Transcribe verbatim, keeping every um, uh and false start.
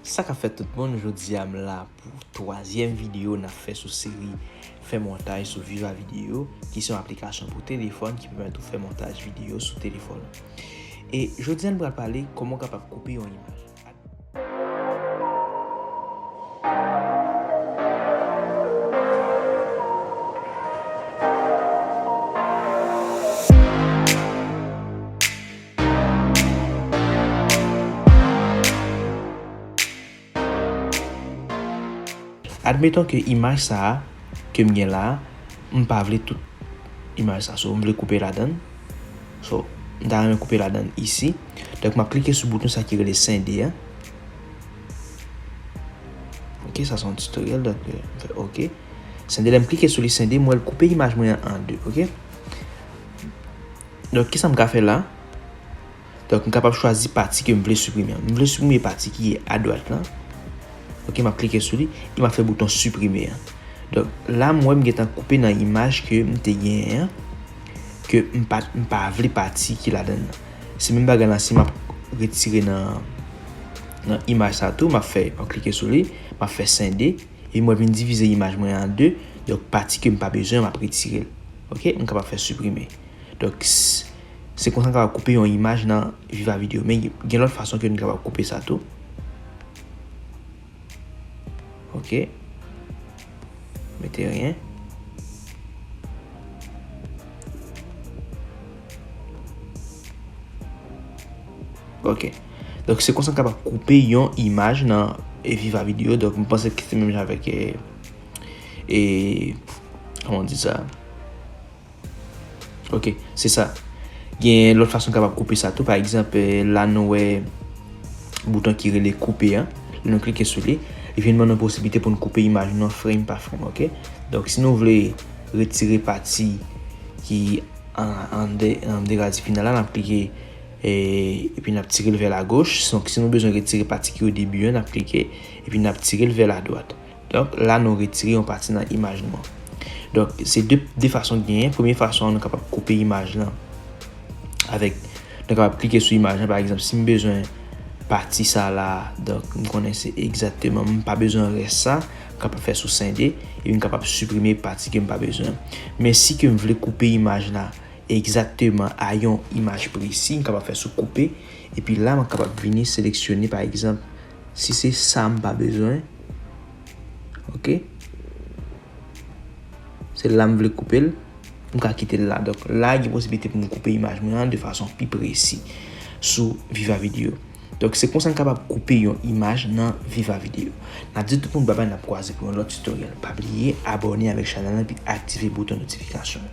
Sa k ap fèt tout moun, jodi a m la pou twazyèm videyo n ap fè sou seri fè montaj sou Viva Video, ki se yon aplikasyon pou telefòn ki pèmèt ou fè montaj videyo sou telefòn ou. E jodi a n pral pale kòman w kapab koupe yon imaj. Admeton ke imaj sa a ke m gen la a, m pa vle tout imaj sa. So, m vle koupe ladan l. So, m ta renmen koupe ladan l isi. Donk, m ap klike sou bouton sa ki rele sende a. Ok, sa se yon tutorial, donk, euh, m fè ok. Sende, lè m klike sou li sende, m wè l koupe imaj mwen an an de, ok? Donk, kisa m ka fè la? Donk, m kapab chwazi pati ke m vle siprime an. M vle siprime pati ki adwat lan. Ok, m ap klike sou li, e m ap fè bouton siprime an. Donk, la, m wè m gentan koupe nan imaj ke m te genyen an, ke m pa, m pa vle pati ki ladan l lan. Se menm bagay la, si m ap retire nan, nan imaj sa tou, m ap fè, m ap klike sou li, m ap fè sende, e m wè vin divize imaj mwen an de, donk pati ke m pa bezwen, m ap retire l. Ok, m kapab fè siprime. Donk, s-, se konsa n kapab koupe yon imaj nan Viva Video. Men gen lòt fason ke nou kapab koupe sa tou. Ok. Mete ryen. Ok. Donk, se konsa n kapab koupe yon imaj nan, e, Viva Video. Donk, m panse ke se menm jan avèk, e, e, kòman di sa? Ok, se sa. Gen lòt fason kapab koupe sa tou. Pa egzanp, eh, la nou wè bouton ki rele koupe an. Lè nou klike sou li, li vin ban nou posiblite pou n koupe imaj nou an frame pa frame, ok? Donk, si nou vle retire pati ki an, an de, an de razi final la, n ap klike, eh, epi n ap tire l vè la goch. Donk, si nou bezwen retire pati ki o debi an, n ap klike, epi n ap tire l vè la dwat. Donk, la nou retire yon pati nan imaj nou an. Donk, se de, de fason ki genyen. Premye fason an, nou kapab koupe imaj lan avèk, nou kapab klike sou imaj lan. Pa egzanp, si m bezwen pati sa la, donk, m konnen se egzakteman, m pa bezwen rès sa, m kapab fè sou sende, epi m kapab siprime pati ke m pa bezwen. Men si ke m vle koupe imaj la egzakteman a yon imaj presi, m kapab fè sou koupe, epi la, m kapab vini seleksyone, pa egzanp, si se sa m pa bezwen, ok? Se la m vle koupe l, m ka kite l la. Donk, la, gen posiblite pou m koupe imaj mwen an de fason pi presi sou Viva Video. Donk, se konsa n kapab koupe yon imaj nan Viva Video. N ap di tout moun babay, n ap kwaze pou yon lòt tutorial. Pa bliye abòne avèk chanèl lan epi aktive bouton notifikasyon.